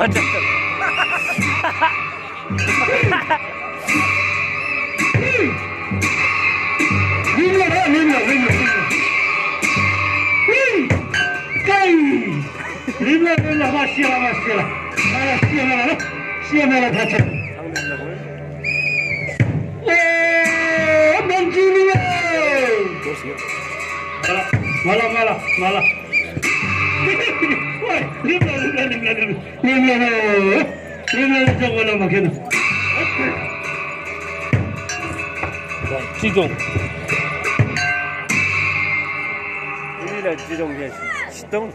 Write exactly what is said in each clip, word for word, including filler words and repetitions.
Limela, limela, limela, limela. Kai! Limela, limela, masiela, masiela. Mala, siemela, no? Siemela, tacha. Oh, Benjamini! Mala, mala, mala, mala. Oi, limela, limela, limela, limela. Limela, limela, limela, limela, limela. Bon, Chidong. Limela, Chidong, yes. Chidong.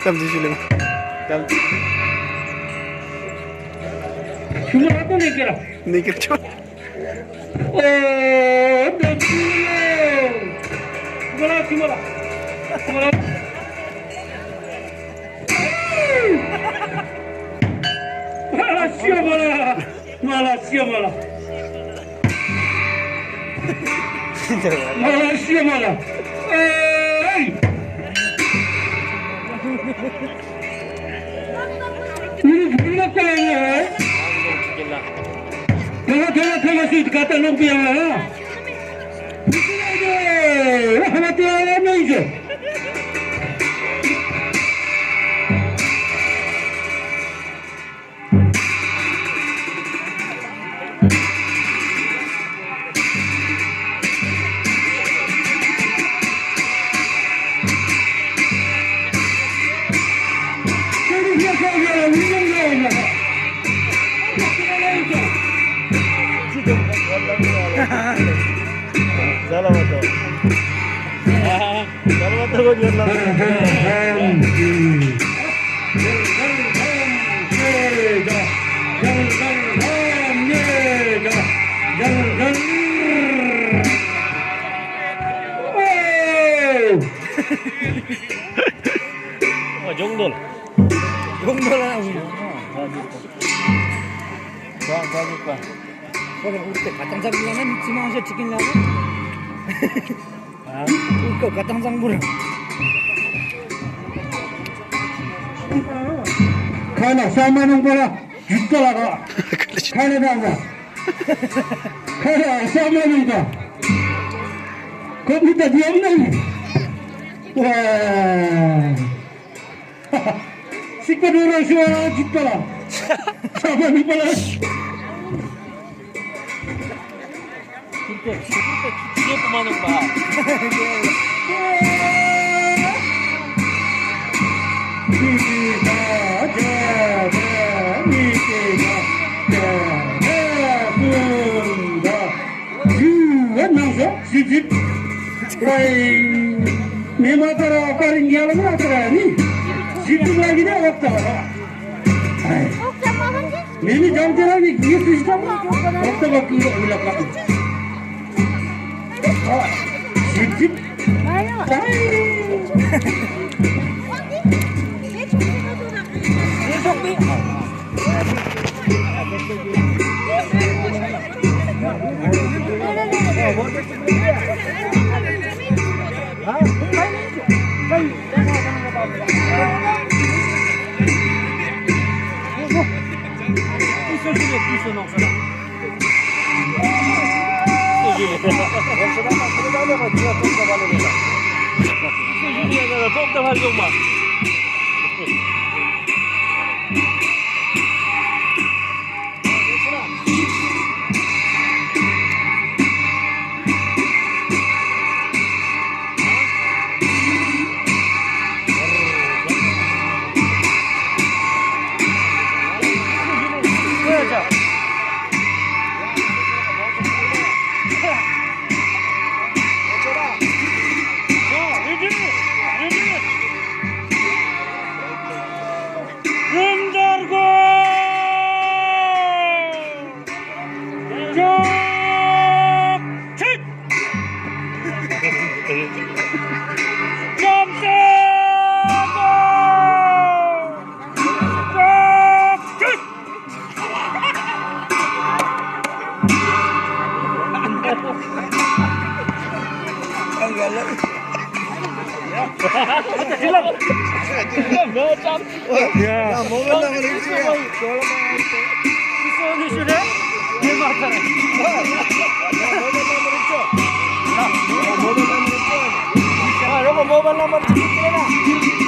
Tam di siling. Tam. Sino ako ni kira? Ni kira. Oh, Benjamini! Simula, simula. Simula. Mala, siemela. Mala, siemela. Mala, siemela. Ei! Ini, ini apa ini, eh? Tengok, tengok, tengok, si kata nong piang, ha? Rahmat ya, ya, ya. Salam ato. Salam ato, Jon. Oh, jongdol. Jongdol, ah. Ba, ba, ba. Kalo urte katang sa bulan, si mangsa chicken lang. Ikaw, katang sang bura. Kana, sama nong bura. Juta la ka. Kana, sama. Kana, sama nong ka. Kau minta diam nang. Wah. Sika dura siya juta la. Sama ni pala. Kurte, kurte, kurte, kurte, pemanu, Pak. Yu, kan nang sa, sijit. Ai, memang tara paring yala na tara ni. Sijit lagi na waktu. Ai. Mimi jam tara ni, ye sijit. Waktu waktu ni laka. Ah, sijit. Ai. Ya. Ya, mobile number ichi ya. Mobile number ichi ya.